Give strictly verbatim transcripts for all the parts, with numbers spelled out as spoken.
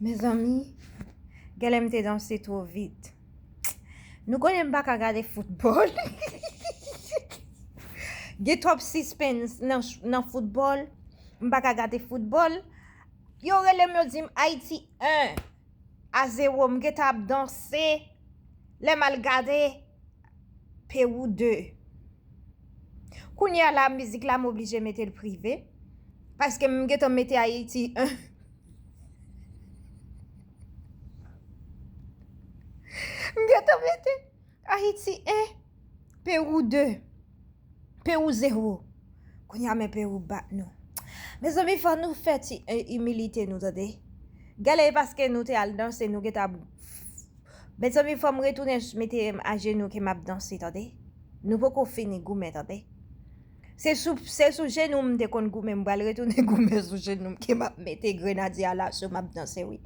Mezanmi, genlè m te danse twò vit. Nou konnen m pa ka gade foutbòl. Gen twòp sispens nan, nan foutbòl. M pa ka gade foutbòl. Yo rele m, yo di m Ayiti en a zewo. M gentan ap danse. Lè m al gade, Pewou de. Kounye a la, mizik la, m oblije mete l prive. Paske m gentan mete Ayiti en. M gentan mete Ayiti en, Pewou de. Pewou zewo. Kounye a men Pewou bat nou. Mezanmi, fò nou fè ti, eh, imilite nou, tande. Genlè e paske nou te al danse, nou gentan ap Mezanmi, fò m retounen mete m ajenou ke m ap danse, tande. Nou poko fini goumen, tande. Se sou, se sou jenou m te konn goumen, m pral retounen goumen sou jenou m ke m ap mete grenadye a laso, m ap danse, wi.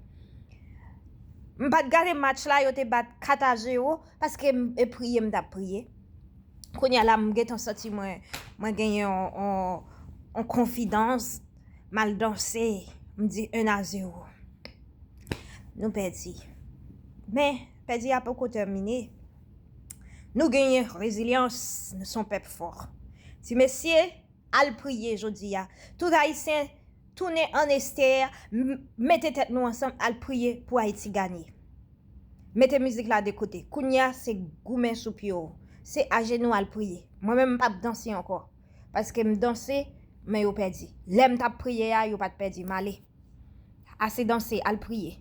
M pa t gade match la, yo te bat kat a zewo, paske m, e priye m t ap priye. Kounye a la, m gentan santi mwen, mwen genyen yon, yon, yon konfidans, m al danse, m di en a zewo. Nou pèdi. Men, pèdi a poko tèmine. Nou genyen rezilyans, nou se yon pèp fò. Ti mesye, al priye jodi a. Tout Ayisyen, tounen an Estè, m, mete tèt nou ansanm, al priye pou Ayiti ganye. Mete mizik la de kote. Kounye a, se goumen sou pye w. Se ajenou al priye. Mwen menm, m p ap danse ankò. Paske m danse, men yo pèdi. Lè m t ap priye a, yo pa t pèdi. M ale. Ase danse, al priye.